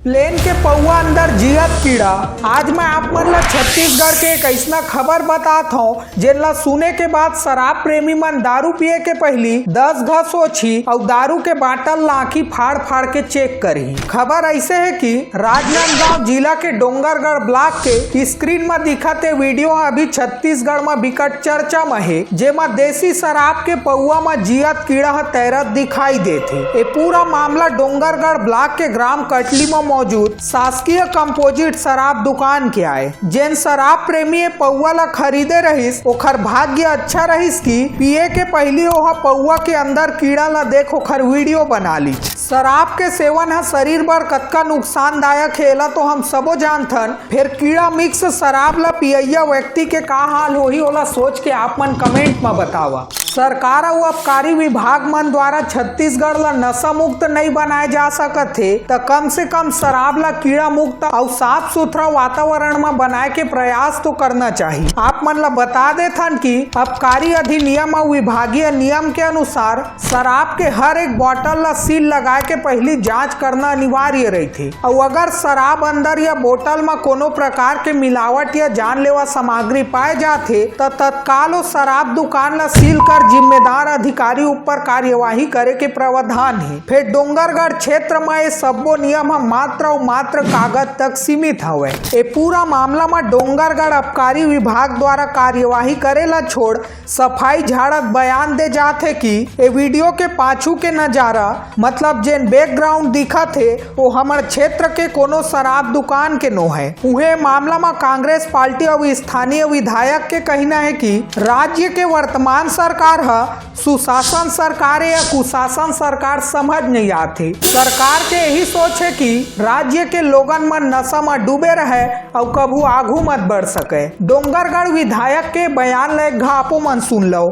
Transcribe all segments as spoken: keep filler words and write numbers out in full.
Plane के पौवा अंदर जियत कीड़ा। आज मैं आप मन ला छत्तीसगढ़ के एक अइसना खबर बतात हौं, जेन ला सुने के बाद शराब प्रेमी मन दारू पिए के पहिली दस घा सोचही अउ दारू के बाटल ला आंखी फाड़ फाड़ के चेक करही। खबर अइसे हे कि राजनांदगांव जिला के डोंगरगढ़ ब्लॉक के स्क्रीन म दिखत ए वीडियो ह अभी छत्तीसगढ़ म बिकट चर्चा म हे, जेमा देसी शराब के पौवा म जियत कीड़ा ह तैरत दिखाई देत हे। ए पूरा मामला डोंगरगढ़ ब्लॉक के ग्राम कटली म मौजूद शासकीय कंपोजिट शराब दुकान के आय। जेन शराब प्रेमी ए पौवा ला खरीदे रहिस, ओखर भाग्य अच्छा रहिस कि पिए के पहिली ओहा पौवा के अंदर कीड़ा ला देख ओखर वीडियो बना ली। शराब के सेवन ह शरीर बर कतका नुकसानदायक हे, एला तो हम सबो जानथन, फेर कीड़ा मिक्स शराब ला पियैया व्यक्ति के का हाल होही, ओला सोच के आप मन कमेंट म बतावा। सरकार अउ आबकारी विभाग मन द्वारा छत्तीसगढ़ ला नशा मुक्त नइ बनाए जा सकत हे, त कम से कम शराब ला कीड़ा मुक्त अउ साफ सुथरा वातावरण म बनाए के प्रयास तो करना चाही। आप मन ला बता देथन कि आबकारी अधिनियम अउ विभागीय नियम के अनुसार शराब के हर एक बॉटल ला सील लगाए के पहिली जांच करना अनिवार्य रहिथे। अउ अगर शराब अंदर या बोतल म कोनो प्रकार के मिलावट या जानलेवा सामग्री पाए जाथे, त तत्काल ओ शराब दुकान ला सील कर जिम्मेदार अधिकारी ऊपर कार्यवाही करे के प्रावधान हे। फेर डोंगरगढ़ क्षेत्र म ए सब्बो नियम ह मात्र अउ मात्र कागज तक सीमित हवय। ए पूरा मामला म डोंगरगढ़ आबकारी विभाग द्वारा कार्यवाही करे ला छोड़ सफाई झाड़त बयान दे जात हे कि ए वीडियो के पाछू के नजारा, मतलब जेन बैकग्राउंड दिखत हे, वो हमर क्षेत्र के कोनो शराब दुकान के नो है। उहे मामला म कांग्रेस पार्टी अउ स्थानीय विधायक के कहना है कि राज्य के वर्तमान सरकार ह सुशासन सरकार या कुशासन सरकार समझ नहीं आथे। सरकार के यही सोच है कि राज्य के लोगन मन नशा म डूबे रहे अउ कभू आघू मत बढ़ सके। डोंगरगढ़ विधायक के बयान ल एक घा आपो मन सुन लो।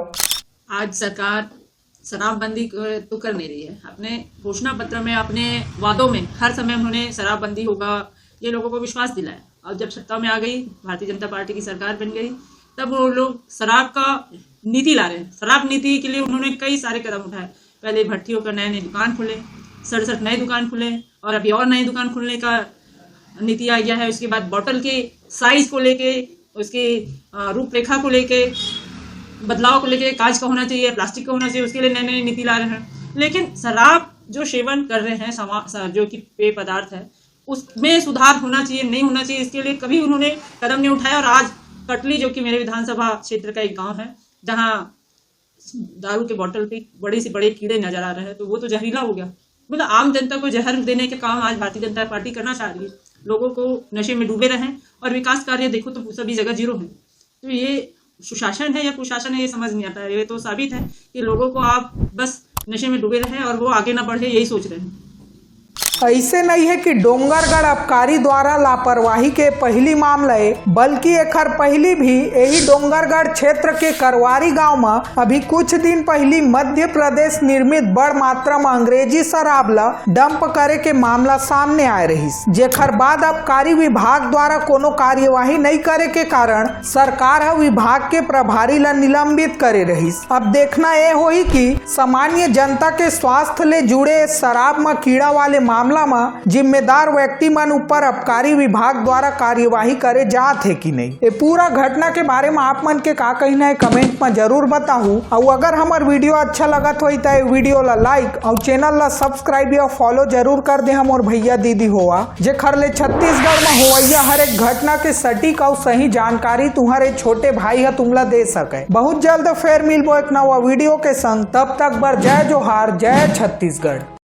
आज सरकार शराबबंदी क-, तो कर नहीं रही है। अपने घोषणा पत्र में, अपने वादों में हर समय उन्होंने शराबबंदी होगा, ये लोगों को विश्वास दिलाया। और जब सत्ता में आ गई, भारतीय जनता पार्टी की सरकार बन गई, तब वो लोग शराब का नीति ला रहे हैं। शराब नीति के लिए उन्होंने कई सारे कदम उठाए। पहले भट्टियों का नए नए दुकान खुले, सड़सठ नए दुकान खुले, और अभी और नई दुकान खुलने का नीति आ गया है। उसके बाद बॉटल के साइज को लेके, उसके, अ, रूपरेखा को लेके, बदलाव को लेके, कांच का होना चाहिए, प्लास्टिक का होना चाहिए, उसके लिए नई नई नीति ला रहे हैं। लेकिन शराब जो सेवन कर रहे हैं, समा-, स-, जो कि पेय पदार्थ है, उसमें सुधार होना चाहिए, नहीं होना चाहिए, इसके लिए कभी उन्होंने कदम नहीं उठाया। और आज कटली, जो कि मेरे विधानसभा क्षेत्र का एक गांव है, जहां दारू के बॉटल पे बड़े से बड़े कीड़े नजर आ रहे हैं, तो वो तो जहरीला हो गया। मतलब, आम जनता को जहर देने का काम आज भारतीय जनता पार्टी करना चाह रही है। लोगों को नशे में डूबे रहें और विकास कार्य देखो तो सभी जगह जीरो है। तो ये सुशासन है या कुशासन है, ये समझ नहीं आता है। ये तो साबित है कि लोगों को आप बस नशे में डूबे रहें और वो आगे ना बढ़े, यही सोच रहे हैं। अइसे नइ हे कि डोंगरगढ़ आबकारी द्वारा लापरवाही के पहिली मामला ए, बल्कि एखर पहिली भी एही डोंगरगढ़ क्षेत्र के करवारी गांव म अभी कुछ दिन पहिली मध्य प्रदेश निर्मित बड़ मात्रा म अंग्रेजी शराब ल डंप करे के मामला सामने आए रहिस, जेखर बाद आबकारी विभाग द्वारा कोनो कार्यवाही नइ करे के कारण सरकार ह विभाग के प्रभारी ल निलंबित करे रहिस। अब देखना ए होही कि सामान्य जनता के स्वास्थ्य ले जुड़े शराब म कीड़ा वाले मामला म जिम्मेदार व्यक्ति मन ऊपर आबकारी विभाग द्वारा कार्यवाही करे जात हे कि नहीं। ए पूरा घटना के बारे म आप मन के का कहना है, कमेंट म जरूर बताहू। अउ अगर हमर वीडियो अच्छा लगत होही त ए वीडियो ला लाइक अउ चैनल ला सब्सक्राइब या फॉलो जरूर कर दे हमर भैया दीदी होवा, जेखर ले छत्तीसगढ़ म होवइया हर एक घटना के सटीक अउ सही जानकारी तुम्हारे छोटे भाई ह तुमला दे सके। बहुत जल्द फेर मिलबो एक नवा वीडियो के संग, तब तक बर जय जोहार, जय छत्तीसगढ़।